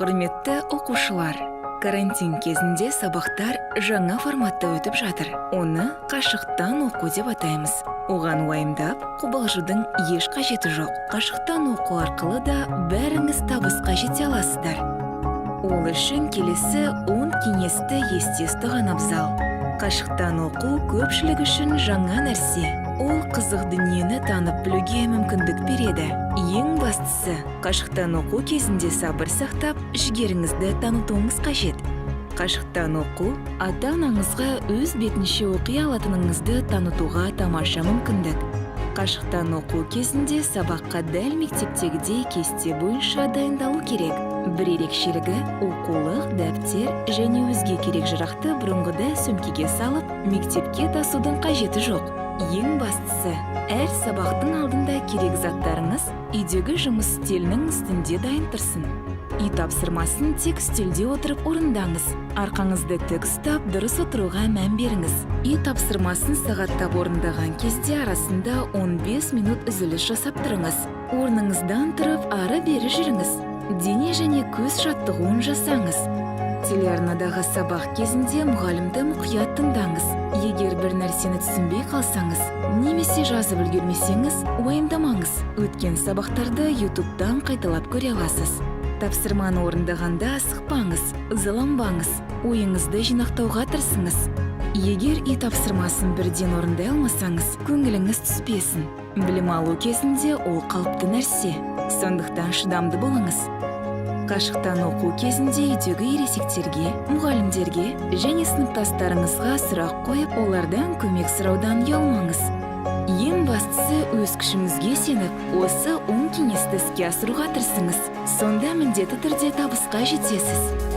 Құрметті оқушылар, карантин кезінде сабақтар жаңа форматта өтіп жатыр. Оны қашықтан оқу деп атаймыз. Оған уайымдап, қобалжудың еш қажеті жоқ. Қашықтан оқу арқылы да бәріңіз табысқа жете аласыздар. Ол үшін келесі 10 кеңесті есте ұстаған абзал. Қашықтан оқу көпшілік үшін жаңа нәрсе. Ол қызық дүниені танып білуге мүмкіндік береді. Ең бастысы, қашықтан оқу кезінде сабыр сақтап, жігеріңізді танытуыңыз қажет. Қашықтан оқу ата-анаңызға өз бетінше оқи алатыныңызды танытуға тамаша мүмкіндік. Қашықтан оқу кезінде сабаққа дәл мектептегідей кесте бойынша дайындалу керек. Бір ерекшелігі: оқулық, дәптер және өзге керек жарақты бұрынғыдай сөмкеге салып, мектепке тасудың қажеті жоқ. Ең бастысы, әр сабақтың алдында керек заттарыңыз үйдегі жұмыс үстелінің үстінде дайын тұрсын. Үй тапсырмасын тек үстелде отырып орындаңыз. Арқаңызды тік ұстап, дұрыс отыруға мән беріңіз. Үй тапсырмасын сағаттап орындаған кезде арасында 15 минут үзіліс жасап тұрыңыз. Орныңыздан тұрып, ары бері жүріңіз. Дене және көз жаттығуын жасаңыз. Телеарнадағы сабақ кезінде мұғалімді мұқият тыңдаңыз. Егер бір нәрсені түсінбей қалсаңыз немесе жазып үлгермесеңіз, уайымдамаңыз. Өткен сабақтарды Ютубтан қайталап көре аласыз. Тапсырманы орындағанда асықпаңыз, ызаланбаңыз, ойыңызды жинақтауға тырысыңыз. Егер үй тапсырмасын бірден орындай алмасаңыз, көңіліңіз түспесін. Білім алу кезінде ол қалыпты нәрсе. Сондықтан шыдамды болыңыз. Қашықтан оқу кезінде үйдегі ересектерге, мұғалімдерге және сыныптастарыңызға сұрақ қойып, олардан көмек сұраудан ұялмаңыз. Ең бастысы, өз күшіңізге сеніп, осы 10 кеңесті іске асыруға тырысыңыз. Сонда міндетті түрде табысқа жетесіз.